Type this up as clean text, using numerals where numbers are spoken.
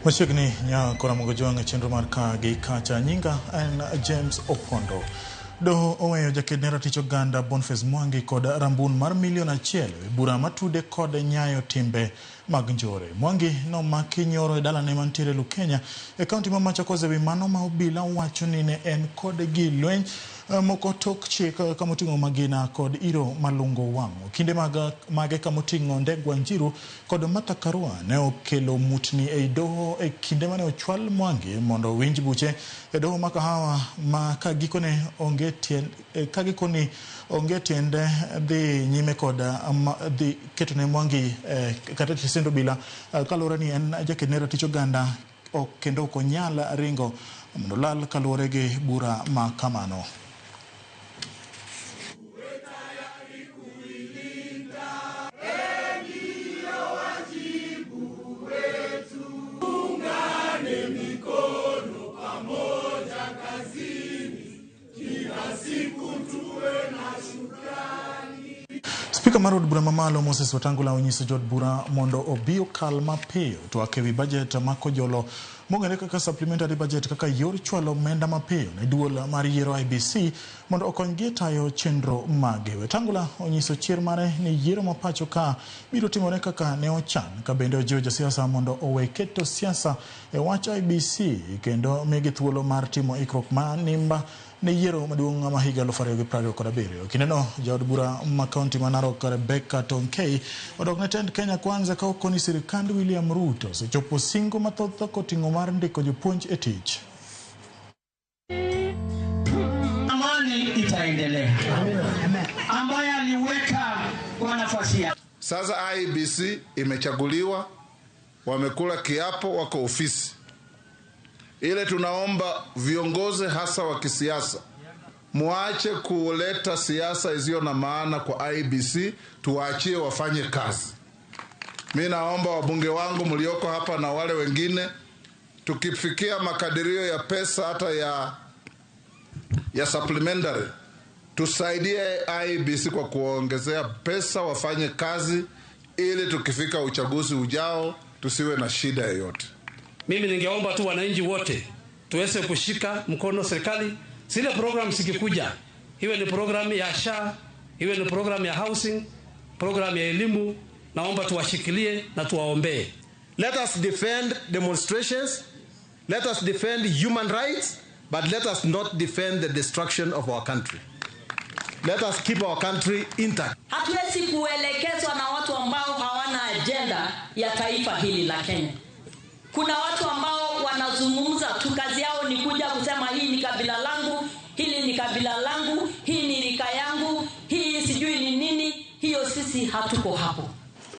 Machiegni nya Ramogi Jwang' e chenro mar ka gi kacha. Nyinga en James Opondo. Doho oweyo jaked ne ratich oganda Boniface Mwangi kod rambun mar milion 1 e bura matude kod nyayo timbe mag njore. Mwangi nomaki nyoro e dalane mantiere Lukenya e kaunti ma Machakos ewi mano ma obila wacho ni ne en kod gi lweny moko tok chik kamoting'o magina kod iro malungo wang'. Kinde mage kamoting'o Ndegwa Njiru kod Martha Karua ne okelo mutni ei doho e kinde mane ochwal Mwangi mondo owinj buche e doho ma Kahawa ma ka gikone onge tiend ka gikoni onge tiende dhi nyime kod dhi ketone Mwangi kata tesend obila kaluwore ni en jaked ne ratich oganda kendo ok onyal ringo mondo lal kaluwore gi bura ma kamano. Spika mar od bura mamalo Moses Wetangula onyiso jood bura mondo obi okal mapiyo twak ewi bajet ma kojolo mong'ere kaka supplementary budget kaka yor chwalo omenda mapiyo ne duol mar yiero IEBC mondo okonygi e tayo chenro mage. Wetangula onyiso chir mare ni yiero ma pacho ka biro timore kaka ne ochan ka bende ojiwo josiasa mondo owe keto siasa e wach IEBC kendo migi thuolo mar timo ikruok ma nimba ne yiero maduong' ma higa 2027. Kindeno jaod bura ma kaunti ma Narok Rebecca Tonkei odok ne tend Kenya Kwanza ka okoni sirikand William Ruto osechopo singo mathoth koting'o mar ndiko jopuonj e tich. Amani itaendelea ambaye aliweka kwa nafasi yake. Sasa IEBC imechaguliwa, wamekula kiapo, wako ofisi ile. Tunaomba viongozi hasa wa kisiasa muache kuleta siasa isiyo na maana kwa IEBC, tuwaachie wafanye kazi. Mi naomba wabunge wangu mlioko hapa na wale wengine, tukifikia makadirio ya pesa hata ya supplementary, tusaidie IEBC kwa kuongezea pesa wafanye kazi, ili tukifika uchaguzi ujao tusiwe na shida yoyote. Mimi ningeomba tu wananchi wote tuweze kushika mkono serikali. Zile program zikikuja, iwe ni program ya SHA, iwe ni program ya housing, program ya elimu, naomba tuwashikilie na tuwaombee. Let us defend demonstrations, let us defend human rights, but let us not defend the destruction of our country. Let us keep our country intact. Hatuwezi kuelekezwa na watu ambao hawana agenda ya taifa hili la Kenya. Kuna watu ambao wanazungumza tu, kazi yao ni kuja kusema hii ni kabila langu, hili ni kabila langu, hii ni rika yangu, hii sijui ni nini. Hiyo sisi hatuko hapo.